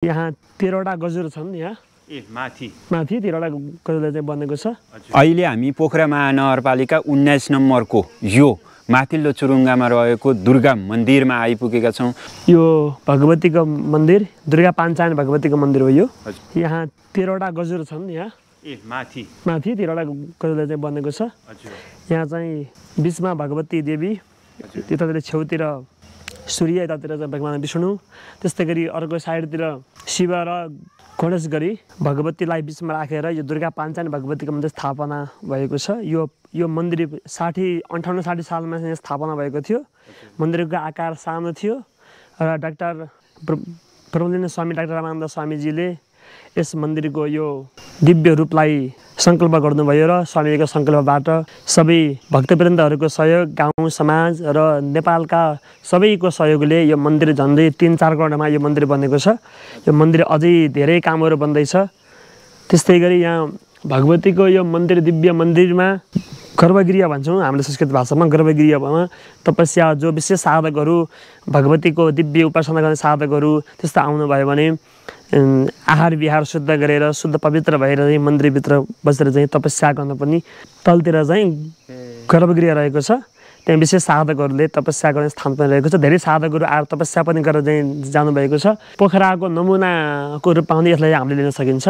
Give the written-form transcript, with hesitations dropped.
यहाँ 13वटा गजुर छन्। यहाँ माथि 13वटा गजुरले चाहिँ बनेको छ। अहिले हामी पोखरा महानगरपालिका 19 नम्बरको यो माथिल्लो चुरुङ्गामा रहेको दुर्गा मन्दिरमा आइपुगेका छौँ। यो भगवतीको मन्दिर, दुर्गा पाञ्चायन भगवतीको मन्दिर हो यो। यहाँ 13वटा गजुर छन्। यहाँ माथि 13वटा गजुरले चाहिँ बनेको छ। यहाँ चाहिँ बिचमा भगवती देवी, त्यतातिर छेउतिर सूर्य, यतातिर चाहिँ भगवान् विष्णु, त्यस्तै गरी अर्को साइडतिर शिव र गणेश गरी भगवतीलाई बिचमा राखेर यो दुर्गा पाञ्चायन भगवतीको मन्दिर स्थापना भएको छ। यो मन्दिर 58-60 सालमा चाहिँ स्थापना भएको थियो। मन्दिरको आकार सानो थियो र डाक्टर ब्रह्मलिन स्वामी, डाक्टर रामानन्द स्वामीजीले यस मन्दिरको यो दिव्य रूपलाई सङ्कल्प गर्नुभयो र स्वामीजीको सङ्कल्पबाट सबै भक्तवृन्दहरूको सहयोग, गाउँ समाज र नेपालका सबैको सहयोगले यो मन्दिर झन्डै 3-4 करोडमा यो मन्दिर बनेको छ। यो मन्दिर अझै धेरै कामहरू बन्दैछ। त्यस्तै गरी यहाँ भगवतीको यो मन्दिर, दिव्य मन्दिरमा गर्भगृह भन्छौँ हामीले संस्कृत भाषामा। गर्भगृहमा तपस्या जो विशेष साधकहरू, भगवतीको दिव्य उपासना गर्ने साधकहरू त्यस्तो आउनुभयो भने आहार विहार शुद्ध गरेर, शुद्ध पवित्र भएर चाहिँ मन्दिरभित्र बसेर चाहिँ तपस्या गर्न पनि तलतिर चाहिँ गर्भगृह रहेको छ। त्यहाँ विशेष साधकहरूले तपस्या गर्ने स्थान पनि रहेको छ। धेरै साधकहरू आएर तपस्या पनि गरेर चाहिँ जानुभएको छ। पोखराको नमुनाको रूपमा पनि यसलाई हामीले लिन सकिन्छ।